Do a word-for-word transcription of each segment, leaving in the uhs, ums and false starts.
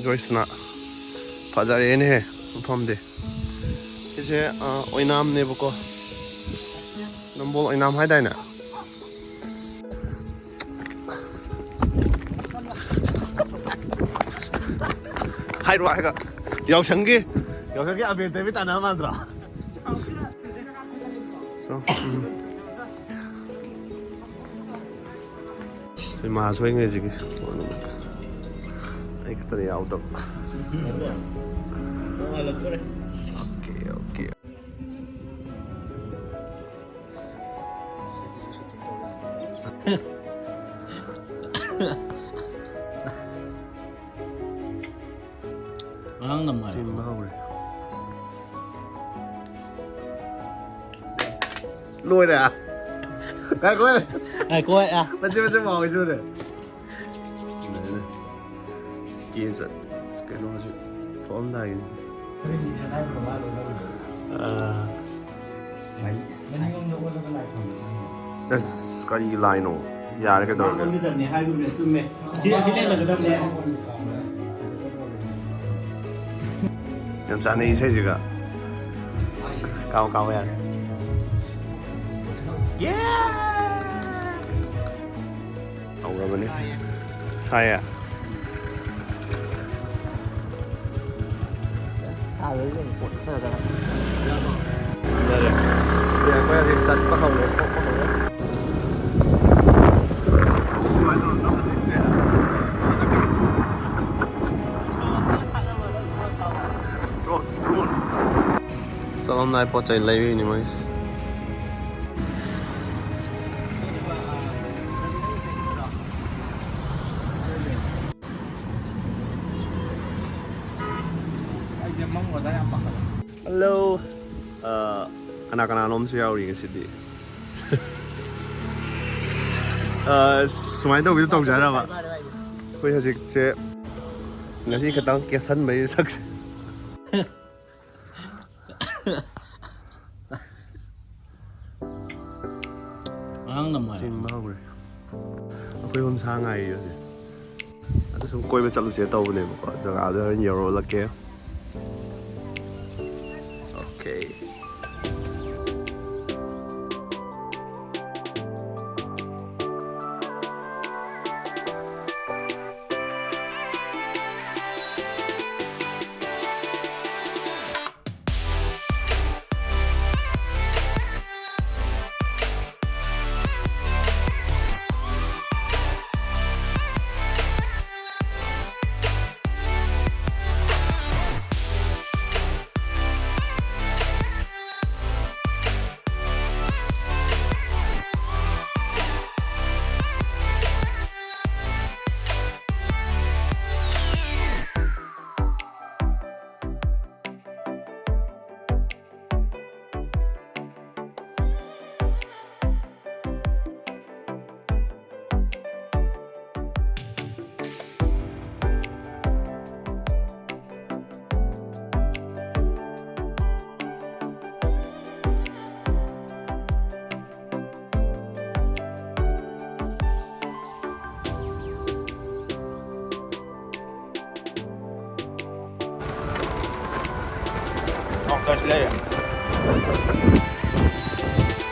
ꯖꯣꯏꯁꯅ꯫ ꯐꯖꯔꯦꯅꯦꯍꯦ ꯃꯐꯝꯗꯤ꯫ ꯁꯤꯁꯦ ꯑ, ꯑꯣꯏꯅꯥꯝꯅꯦꯕꯀꯣ꯫ ꯅꯝꯕꯣꯜ ꯑꯣꯏꯅꯥꯝ ꯍꯥꯏꯗꯥꯏꯅꯦ? ꯍꯥꯏꯔꯣ ꯍꯥꯏꯒ꯫ ꯌꯥꯎꯁꯪꯒꯤ ꯌꯥꯎꯁꯪꯒꯤ ꯑꯕꯦꯔ ꯇꯩꯕꯤ ꯇꯥꯟꯅꯕ ꯃꯥꯟꯗ꯭ꯔꯣ? So, ꯎꯝ꯫ ꯁꯤ ꯃꯥ ꯁꯣꯏꯉꯩꯁꯤꯒꯤ ꯑꯩ ꯈꯛꯇꯗꯤ ꯌꯥꯎꯗꯕ꯫ Okay, okay. ꯑꯉꯥꯡ ꯅꯝꯃꯣ ꯍꯥꯏꯔꯣ? ꯆꯦꯟꯕ ꯍꯧꯔꯦ꯫ ꯂꯣꯏꯔꯦ꯫ ꯉꯥꯏꯈꯣꯍꯦ꯫ ꯉꯥꯏꯈꯣꯍꯦ, ꯑ꯫ ꯃꯆꯦꯠ ꯃꯆꯦꯠ ꯃꯥꯎ ꯂꯣꯏꯔꯦ꯫ ꯀꯦ ꯆꯠ-, ꯀꯩꯅꯣꯁꯤ ꯊꯣꯛꯑꯝꯗꯥꯏꯒꯤꯅꯤ꯫ ꯑꯥ꯫ ꯑꯁ, ꯀꯔꯤꯒꯤ ꯂꯥꯏꯅꯣ? ꯌꯥꯔꯦ, ꯀꯩꯗꯧꯔꯒꯦ? ꯑꯣꯟꯒꯗꯕꯅꯦ ꯍꯥꯏꯒꯨꯝꯅꯦ, ꯆꯨꯝꯃꯦ꯫ ꯑꯁꯤ, ꯑꯁꯤ ꯂꯩꯍꯜꯂꯒꯗꯕꯅꯦ꯫ ꯌꯥꯝ ꯆꯥꯅꯩ ꯏꯁꯩꯁꯤꯒ꯫ ꯀꯥꯎ, ꯀꯥꯎ ꯌꯥꯔꯦ꯫ ꯌꯦ! ꯍꯧꯔꯕꯅꯤ꯫ ꯁꯥꯏꯌꯦ꯫ ꯐꯖꯔꯦ꯫ ꯑꯗꯨꯗꯤ ꯑꯩꯈꯣꯏ ꯍꯧꯖꯤꯛ ꯆꯠꯄ ꯍꯧꯔꯦ, ꯊꯣꯛꯄ ꯍꯧꯔꯦ꯫ ꯁꯨꯃꯥꯏꯅ ꯇꯧꯔꯒ ꯅꯝꯃꯗꯤ ꯐꯖꯩ꯫ Drone, drone. ꯆꯠꯂꯝꯗꯥꯏ ꯄꯣꯠ ꯆꯩ ꯂꯩꯕꯩꯅꯤ ꯃꯣꯏꯁꯦ꯫ ꯍꯜꯂꯣ꯫ ꯑ, ꯀꯅꯥ ꯀꯅꯥꯅꯣꯝꯁꯨ ꯌꯥꯎꯔꯤ ꯉꯁꯤꯗꯤ꯫ ꯑ, ꯁꯨꯃꯥꯏꯅ ꯇꯧꯕꯤꯗꯣ ꯇꯧꯖꯔꯕ꯫ ꯑꯩꯈꯣꯏ ꯍꯧꯖꯤꯛꯁꯦ ꯉꯁꯤ ꯈꯛꯇꯪ ꯀꯦꯁꯟꯕꯒꯤ ꯁꯛꯁꯦ꯫ ꯑꯉꯥꯡ ꯅꯝꯃꯣ ꯍꯥꯏꯔꯣ? ꯆꯤꯡꯕ ꯍꯧꯔꯦ꯫ ꯑꯩꯈꯣꯏ ꯑꯍꯨꯝ ꯁꯥ ꯉꯥꯏꯔꯤ ꯍꯧꯖꯤꯛ꯫ ꯁꯨꯝ ꯀꯣꯏꯕ ꯆꯠꯂꯨꯁꯦ ꯇꯧꯕꯅꯦꯕꯀꯣ, ꯖꯒꯥꯗ ꯍꯣꯔꯦꯟ ꯌꯧꯔꯛꯂꯛꯀꯦ꯫ ꯑꯣꯀꯦ꯫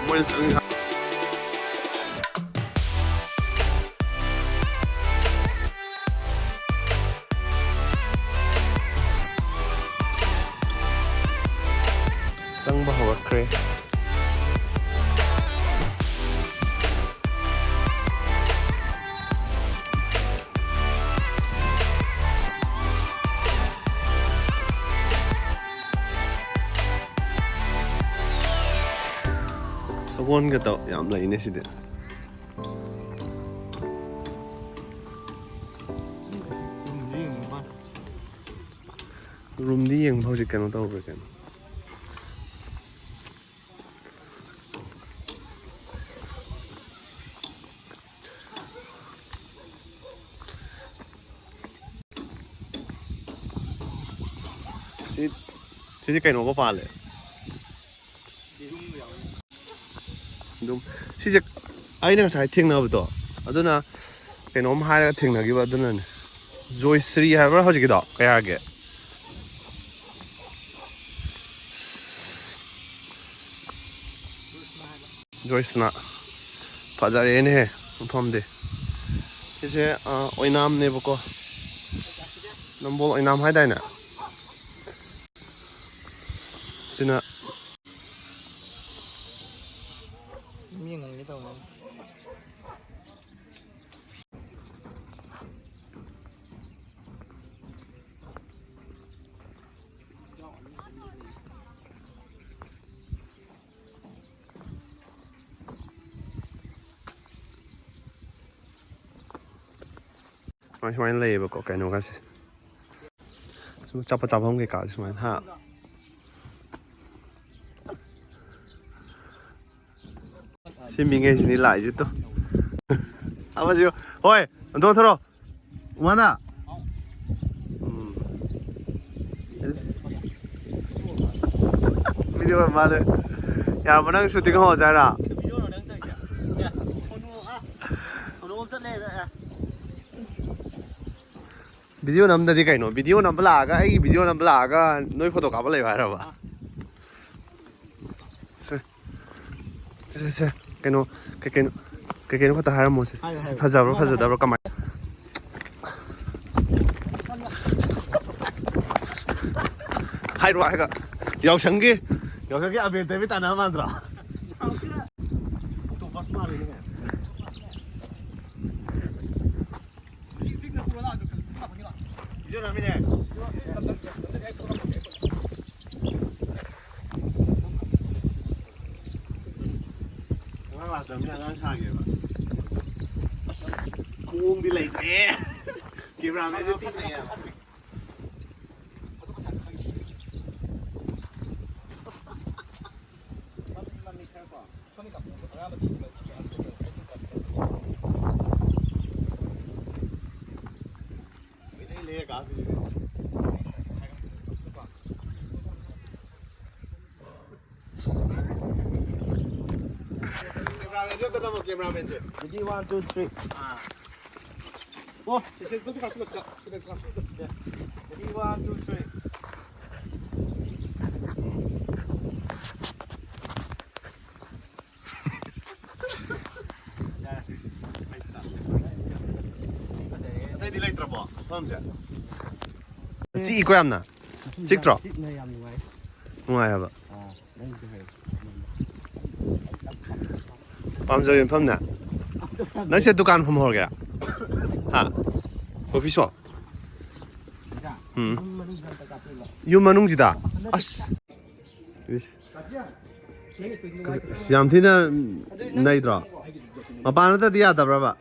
ꯃꯣꯏꯅ ꯆꯪꯉꯤ ꯆꯪꯕ ꯍꯧꯔꯛꯈ꯭ꯔꯦ꯫ ꯁꯒꯣꯜꯒ ꯇꯧ ꯌꯥꯝ ꯂꯩꯅꯦ ꯁꯤꯗꯤ꯫ ꯔꯨꯝꯗꯤ ꯌꯦꯡꯕ ꯍꯧꯖꯤꯛ ꯀꯩꯅꯣ ꯇꯧꯈ꯭ꯔꯦ ꯀꯩꯅꯣ꯫ ꯁꯤ, ꯁꯤꯗꯤ ꯀꯩꯅꯣꯒ ꯄꯥꯜꯂꯦ꯫ ꯑꯗꯨꯝ ꯁꯤꯁꯦ ꯑꯩꯅ ꯉꯁꯥꯏ ꯊꯦꯡꯅꯕꯗꯣ, ꯑꯗꯨꯅ ꯀꯩꯅꯣꯝ ꯍꯥꯏꯔꯒ ꯊꯦꯡꯅꯈꯤꯕ, ꯑꯗꯨꯅꯅꯦ꯫ ꯖꯣꯏꯁ꯭ꯔꯤ ꯍꯥꯏꯕ꯭ꯔꯥ ꯍꯧꯖꯤꯛꯀꯤꯗꯣ? ꯀꯌꯥꯒꯤ? ꯖꯣꯏꯁꯅ꯫ ꯐꯖꯔꯦꯅꯦꯍꯦ ꯃꯐꯝꯗꯤ꯫ ꯁꯤꯁꯦ, ꯑ, ꯑꯣꯏꯅꯥꯝꯅꯦꯕꯀꯣ꯫ ꯅꯝꯕꯣꯜ ꯑꯣꯏꯅꯥꯝ ꯍꯥꯏꯗꯥꯏꯅꯦ? ꯁꯤꯅ ꯃꯤ ꯉꯪꯒꯦ ꯇꯧꯕꯅꯦ꯫ ꯁꯨꯃꯥꯏ ꯁꯨꯃꯥꯏꯅ ꯂꯩꯌꯦꯕꯀꯣ, ꯀꯩꯅꯣꯒꯁꯦ꯫ ꯁꯨꯝ ꯑꯆꯥꯄꯣꯠ ꯆꯥꯐꯝ ꯀꯩꯀꯥꯁꯦ ꯁꯨꯃꯥꯏꯅ, ꯍꯥ꯫ ꯁꯤ ꯃꯤꯉꯩꯁꯤꯅꯤ ꯂꯥꯛꯏꯁꯦ ꯇꯨ꯫ ꯑꯃꯁꯤ, ꯍꯣꯏ, ꯑꯝꯇ ꯑꯣꯟꯊꯣꯔꯛꯑꯣ꯫ ꯎꯃꯥꯅ꯫ ꯎꯝ꯫ ꯏꯁ꯫ ꯚꯤꯗꯤꯑꯣ ꯃꯥꯜꯂꯦ꯫ ꯌꯥꯔꯕꯣ, ꯅꯪ ꯁꯨꯇꯤꯡ ꯍꯧꯔꯁꯦ ꯍꯥꯏꯔꯣ? ꯚꯤꯗꯤꯑꯣ ꯅꯝꯗꯗꯤ ꯀꯩꯅꯣ? ꯚꯤꯗꯤꯑꯣ ꯅꯝꯕ ꯂꯥꯛꯑꯒ, ꯑꯩꯒꯤ ꯚꯤꯗꯤꯑꯣ ꯅꯝꯕ ꯂꯥꯛꯑꯒ ꯅꯣꯏ ꯐꯣꯇꯣ ꯀꯥꯞꯄ ꯂꯩꯌꯣ ꯍꯥꯏꯔꯕ? ꯁꯦ꯫ ꯁꯦ, ꯁꯦ, ꯁꯦ꯫ ꯀꯩꯅꯣ, ꯀꯩ ꯀꯩꯅꯣ, ꯀꯩ ꯀꯩꯅꯣ ꯈꯛꯇ ꯍꯥꯏꯔꯝꯃꯣ ꯁꯦ꯫ ꯍꯥꯏꯌꯣ, ꯍꯥꯏꯌꯣ꯫ ꯐꯖꯕ꯭ꯔꯣ, ꯐꯖꯗꯕ꯭ꯔꯣ, ꯀꯃꯥꯏ? ꯍꯥꯏꯔꯣ ꯍꯥꯏꯔꯒ꯫ ꯌꯥꯎꯁꯪꯒꯤ, ꯌꯥꯎꯁꯪꯒꯤ ꯑꯕꯦꯔ ꯇꯩꯕꯤ ꯇꯥꯟꯅꯕ ꯃꯥꯟꯗ꯭ꯔꯣ? ꯑꯣꯛꯇꯣꯄꯁ ꯃꯥꯜꯂꯤꯅꯦ꯫ ꯑꯉꯥꯡ ꯂꯥꯛꯇ꯭ꯔꯕꯅꯤꯅ ꯑꯉꯥꯡ ꯁꯥꯒꯦꯕ꯫ ꯑꯁ, ꯈꯣꯡꯗꯤ ꯂꯩꯇ꯭ꯔꯦ꯫ ꯀꯦꯃꯦꯔꯥꯃꯦꯟꯁꯦ ꯊꯤ ꯐꯩꯌꯦꯕ꯫ ꯀꯣꯏꯂꯩ ꯂꯩꯔ ꯀꯥꯞꯄꯤꯁꯤꯗꯤ꯫ ꯀꯦꯃꯦꯔꯥꯃꯦꯟꯁꯦ ꯑꯝꯇ ꯅꯝꯃꯣ, ꯀꯦꯃꯦꯔꯥꯃꯦꯟꯁꯦ꯫ Ready, one, two, three. ꯑꯥ꯫ ꯑꯣ, ꯁꯤꯁꯦ ꯑꯗꯨꯝ ꯀꯥꯞꯁꯤꯜꯂꯣ ꯁꯤꯗ꯫ ꯁꯤꯗ ꯀꯥꯞꯁꯤꯜꯂꯣ꯫ Ready, one, two, three. ꯑꯇꯩꯗꯤ ꯂꯩꯇ꯭ꯔꯕꯣ ꯃꯐꯝꯁꯦ? ꯆꯤꯛꯏꯀꯣ ꯌꯥꯝꯅ? ꯆꯤꯛꯇ꯭ꯔꯣ? ꯆꯤꯛꯅ ꯌꯥꯝ ꯅꯨꯡꯉꯥꯏ꯫ ꯅꯨꯡꯉꯥꯏ ꯍꯥꯏꯕ꯫ ꯑꯥ, ꯅꯪꯁꯨ ꯍꯩ꯫ ꯄꯥꯝꯖꯕ ꯃꯐꯝꯅꯦ꯫ ꯅꯪꯁꯦ ꯗꯨꯀꯥꯟ ꯐꯝꯍꯧꯔꯒꯦ? ꯍꯥ? Coffee shop? ꯎꯝ꯫ ꯌꯨꯝ ꯃꯅꯨꯡꯁꯤꯗ? ꯑꯁ꯫ ꯏꯁ꯫ ꯌꯥꯝ ꯊꯤꯅ ꯅꯩꯗ꯭ꯔꯣ? ꯃꯄꯥꯟ ꯅꯠꯇꯗꯤ ꯌꯥꯗꯕ꯭ꯔꯕ?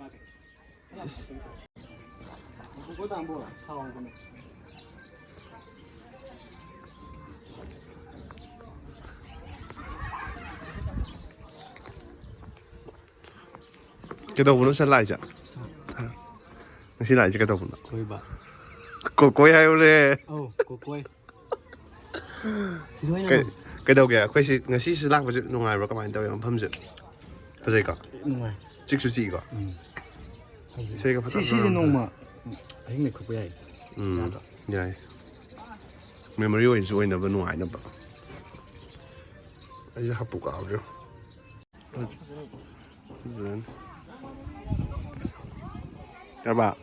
ꯀꯩꯗꯧꯕꯅꯣ ꯁꯤꯗ ꯂꯥꯛꯏꯁꯦ? ꯉꯁꯤ ꯂꯥꯛꯏꯁꯦ ꯀꯩꯗꯧꯕꯅꯣ? ꯀꯣꯏꯕ꯫ ꯀꯣꯀꯣꯏ ꯍꯥꯏꯌꯨꯅꯦ꯫ ꯑꯧ, ꯀꯣꯀꯣꯏ꯫ ꯀꯩ-, ꯀꯩꯗꯧꯒꯦ? ꯑꯩꯈꯣꯏ ꯁꯤ, ꯉꯁꯤ ꯁꯤ ꯂꯥꯛꯄꯁꯦ ꯅꯨꯡꯉꯥꯏꯕ꯭ꯔꯣ? ꯀꯃꯥꯏꯅ ꯇꯧꯋꯤ ꯃꯐꯝꯁꯦ? ꯐꯖꯩꯀꯣ? ꯅꯨꯡꯉꯥꯏ꯫ ꯆꯤꯛꯁꯨ ꯆꯤꯛꯏꯀꯣ? ꯎꯝ꯫ ꯏꯁꯩꯒ ꯐꯖꯅ ꯁꯤ, ꯁꯤꯁꯦ ꯉꯪꯉꯒ꯫ ꯅꯣꯡꯃ ꯑꯍꯤꯡ ꯂꯦꯛꯊꯣꯛꯄ ꯌꯥꯏ꯫ ꯎꯝ, ꯌꯥꯗ꯭ꯔꯣ? ꯌꯥꯏ꯫ Memory ꯑꯣꯏꯅꯁꯨ ꯑꯣꯏꯅꯕ ꯅꯨꯡꯉꯥꯏꯅꯕ꯫ ꯑꯩꯁꯨ ꯍꯥꯄꯨ ꯀꯥꯎꯔꯦ꯫ ꯐꯖꯅꯤ꯫ ꯌꯥꯔꯕ?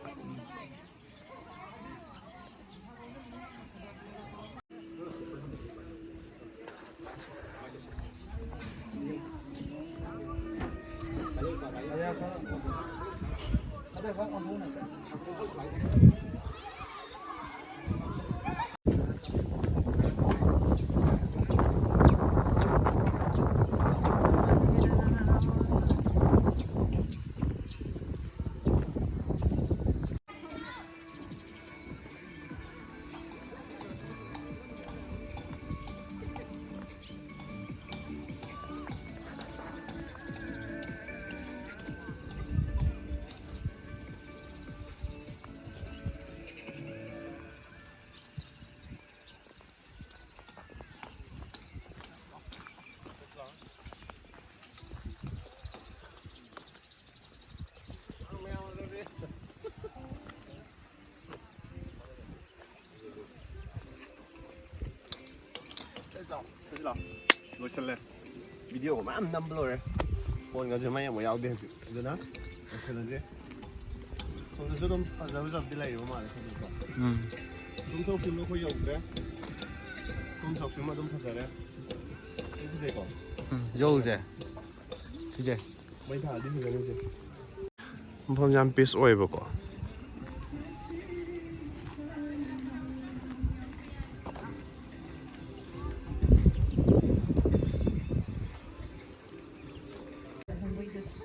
ꯂꯣꯏꯁꯜꯂꯦ꯫ ꯚꯤꯗꯤꯑꯣ ꯃꯌꯥꯝ ꯅꯝꯕ ꯂꯣꯏꯔꯦ꯫ ꯐꯣꯟꯒꯁꯦ ꯃꯩ ꯑꯃꯨꯛ ꯌꯥꯎꯗꯦ ꯍꯧꯖꯤꯛ꯫ ꯑꯗꯨꯅ ꯂꯣꯏꯁꯜꯂꯁꯦ꯫ ꯁꯣꯝꯗꯁꯨ ꯑꯗꯨꯝ ꯐꯖ ꯐꯖꯕꯗꯤ ꯂꯩꯔꯤꯕ ꯃꯥꯜꯂꯦ ꯁꯣꯝꯗꯁꯨ꯫ ꯎꯝ꯫ ꯁꯣꯝ ꯁꯔꯨꯛꯁꯤꯃ ꯑꯩꯈꯣꯏ ꯌꯧꯗ꯭ꯔꯦ꯫ ꯁꯣꯝ ꯁꯔꯨꯛꯁꯤꯃ ꯑꯗꯨꯝ ꯐꯖꯔꯦ꯫ ꯁꯤ ꯐꯖꯩꯀꯣ? ꯎꯝ, ꯌꯧꯁꯦ꯫ ꯁꯤꯁꯦ꯫ ꯃꯩ ꯊꯥꯜꯂꯗꯤ ꯐꯖꯅꯤꯁꯦ꯫ ꯃꯐꯝꯁꯦ ꯌꯥꯝ ꯄꯤꯁ ꯑꯣꯏꯌꯦꯕꯀꯣ꯫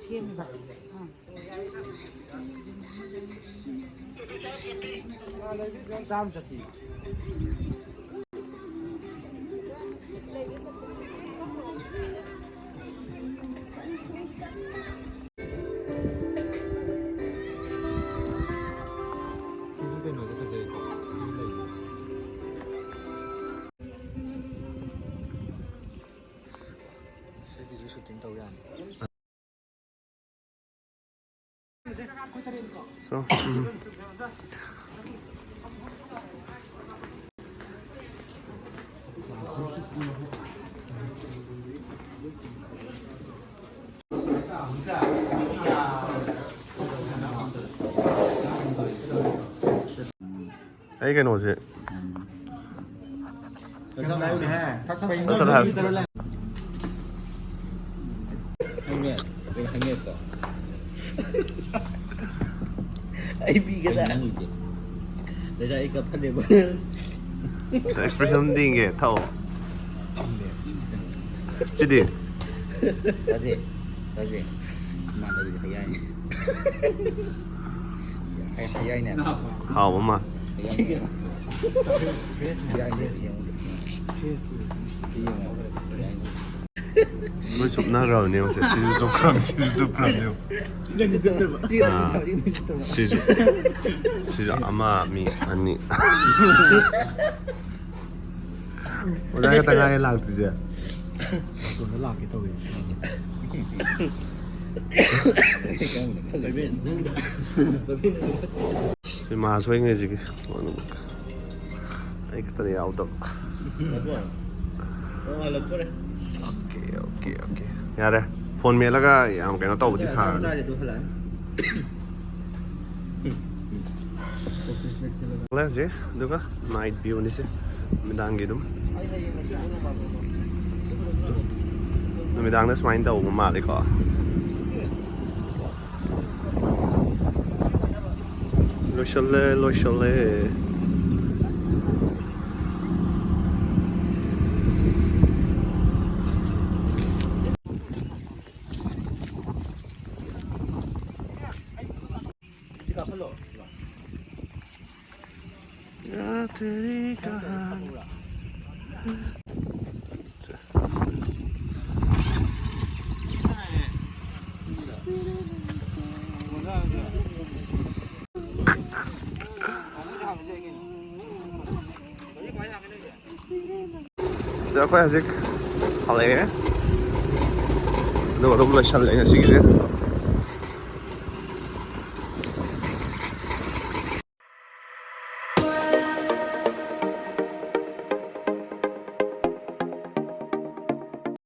ꯁꯦꯝꯕ꯫ ꯆꯥꯝ ꯆꯠꯄꯤ꯫ ꯁꯤꯁꯨ ꯀꯩꯅꯣꯗꯤ ꯐꯖꯩꯀꯣ꯫ ꯁꯤꯁꯨ ꯂꯩꯌꯦ꯫ ꯁꯤꯒꯤꯁꯨ ꯁꯨꯇꯤꯡ ꯇꯧ ꯌꯥꯅꯤ꯫ So, ꯎꯝ꯫ ꯑꯩ ꯀꯩꯅꯣꯁꯦ꯫ ꯄꯩꯁꯥ ꯂꯥꯛꯑꯦ꯫ ꯄꯩꯁꯥ ꯂꯥꯛꯑꯦ꯫ ꯍꯪꯉꯦ꯫ ꯀꯩ ꯍꯪꯉꯦ ꯇꯣ? ꯑꯩ ꯄꯤꯒꯦꯗ꯫ ꯀꯩ ꯅꯪꯒꯤ? ꯄꯩꯁꯥ ꯑꯩ ꯀꯞꯐꯜꯂꯦꯕ꯫ ꯑꯦꯛꯁꯄ꯭ꯔꯦꯁꯟ ꯑꯝꯗꯤ ꯌꯦꯡꯒꯦ꯫ ꯊꯛꯑꯣ꯫ ꯁꯤꯗꯤ? ꯇꯥꯖꯦ꯫ ꯇꯥꯖꯦ꯫ ꯏꯃꯥꯟꯅꯕꯤꯁꯦ ꯍꯌꯥꯏꯅꯦ꯫ ꯍꯩ-, ꯍꯩꯌꯥꯏꯅꯦ꯫ ꯍꯥꯎꯕ ꯑꯃ꯫ ꯍꯩꯌꯥꯏꯅꯦ꯫ ꯍꯩꯌꯥꯏꯅꯦ, ꯌꯦꯡꯉꯨ꯫ ꯌꯦꯡꯉꯨ꯫ ꯍꯩꯌꯥꯏꯅꯦ꯫ ꯂꯣꯏ ꯆꯨꯞꯅꯈ꯭ꯔꯕꯅꯦ ꯌꯦꯡꯉꯨꯁꯦ꯫ ꯁꯤꯁꯨ ꯆꯨꯞꯈ꯭ꯔꯕꯅꯤ, ꯁꯤꯁꯨ ꯆꯨꯞꯈ꯭ꯔꯕꯅꯦ ꯌꯦꯡꯉꯨ꯫ ꯑꯥ꯫ ꯁꯤꯁꯨ, ꯁꯤꯁꯨ ꯑꯃ, ꯑꯃꯤ, ꯑꯅꯤ꯫ ꯑꯣꯖꯥ ꯈꯛꯇ ꯉꯥꯏꯔꯦ ꯂꯥꯛꯇ꯭ꯔꯤꯁꯦ꯫ ꯃꯇꯣꯟꯗ ꯂꯥꯛꯀꯦ ꯇꯧꯋꯤ꯫ ꯁꯤ ꯃꯍꯥꯁꯣꯏꯉꯩꯁꯤꯒꯤ ꯑꯩ ꯈꯛꯇꯅ ꯌꯥꯎꯗꯕ꯫ ꯑꯣ, ꯍꯜꯂꯛꯇꯣꯔꯦ꯫ Okay, okay, okay. ꯌꯥꯔꯦ꯫ ꯐꯣꯟ ꯃꯦꯠꯂꯒ ꯌꯥꯝ ꯀꯩꯅꯣ ꯇꯧꯕꯗꯤ ꯁꯥꯔꯅꯤ꯫ ꯆꯥꯔꯦ, ꯑꯗꯨ ꯍꯜꯂꯛꯑꯅꯤ꯫ ꯂꯩ ꯍꯧꯖꯤꯛ꯫ ꯑꯗꯨꯒ night view ꯅꯤꯁꯦ꯫ ꯅꯨꯃꯤꯗꯥꯡꯒꯤ ꯑꯗꯨꯝ꯫ ꯅꯨꯃꯤꯗꯥꯡꯗ ꯁꯨꯃꯥꯏꯅ ꯇꯧꯕ ꯃꯥꯜꯂꯦꯀꯣ꯫ ꯂꯣꯏꯁꯜꯂꯦ, ꯂꯣꯏꯁꯜꯂꯦ꯫ ꯑꯗꯣ ꯑꯩꯈꯣꯏ ꯍꯧꯖꯤꯛ ꯍꯜꯂꯛꯑꯦ꯫ ꯑꯗꯨꯒ ꯑꯗꯨꯝ ꯂꯣꯏꯁꯜꯂꯦ ꯉꯁꯤꯒꯤꯗꯤ꯫